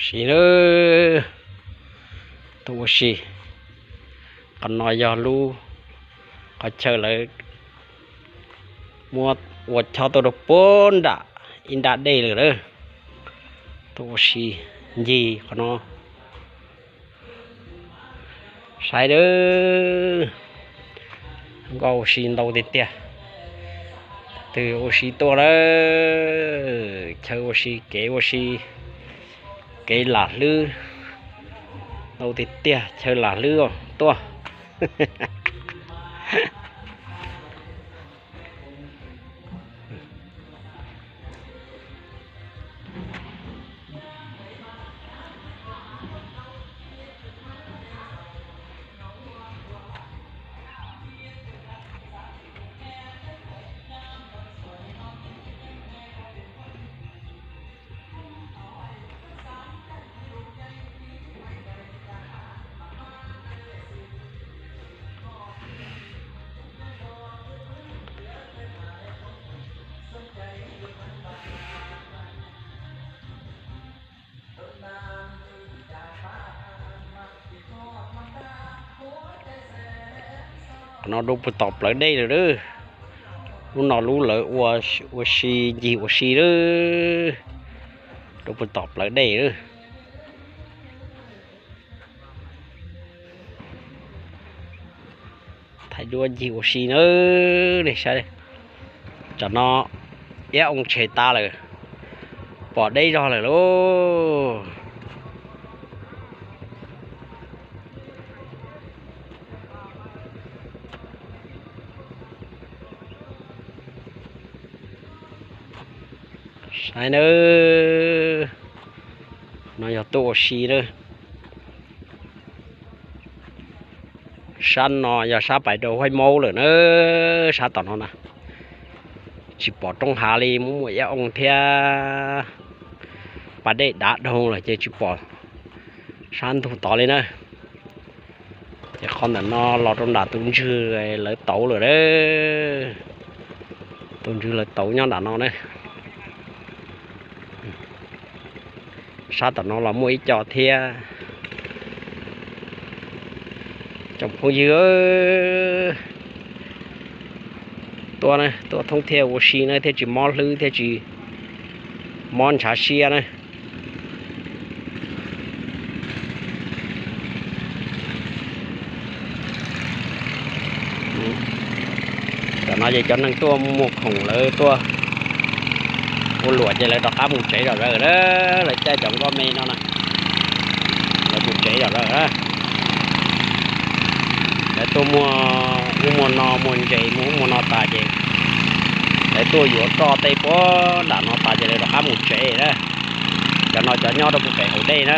Si na, tuaj ua si. Qhov no yog lub qhov chaw lawv muab ua chob tuaj rau puag nram ib nrab dej lawm na. Tuaj ua si ncig qhov no. Saib nawb, nkoj ua si ntau tiag tiag. Twg ua si tuaj lawm, chaw ua si, kev ua si, kev lam hlwb ntau tiag tiag, chaw lam hlwb os, tuaj. Qhov no dua puag tom plawv dej lawm. Lub no lub lawv ua, ua si ncig ua si lawm. Dua puag tom plawv dej lawm. Thaij duab ncig ua si nawb, nej saib. Tam no iab oo tshem tas lawm, pom deb zog lawm lauj. Saib nawb, no yog tuaj ua si nawb. Sab no yog sab pais rau Huaib Maub lawm na, sab tom no na. Tsis pom roob hav li, muaj muaj iab oo thiab pas dej dav dhau lawm ces tsis pom sab ntug tod li na. Ces qhov ntawm no los rau nram tus ntswg lawv tauv lawm na. Tus ntswg lawv tauv nyob nram no na. Sab tom no los muaj ib co thiab. Tsoom phooj ywg, tuaj, tuaj thoob thiaj ua si na, thiaj tsis mob hlwb thiaj tsis mob ntshav siab na. Tam no ces cov neeg tuaj muag khoom lawv tuaj ua luam ces lawv rov qab mus tsev zom zaws na. Lawv caij cov nkoj me no na, lawv mus tsev zom zaws na. Lawv tuaj muag ub muag no, muag ntses muag ub muag no tas ces lawv tuaj yuav roj tej puag nram no tas ces lawv rov qab mus tsev na. Cov no cov nyob rau puag pem hauv dej na.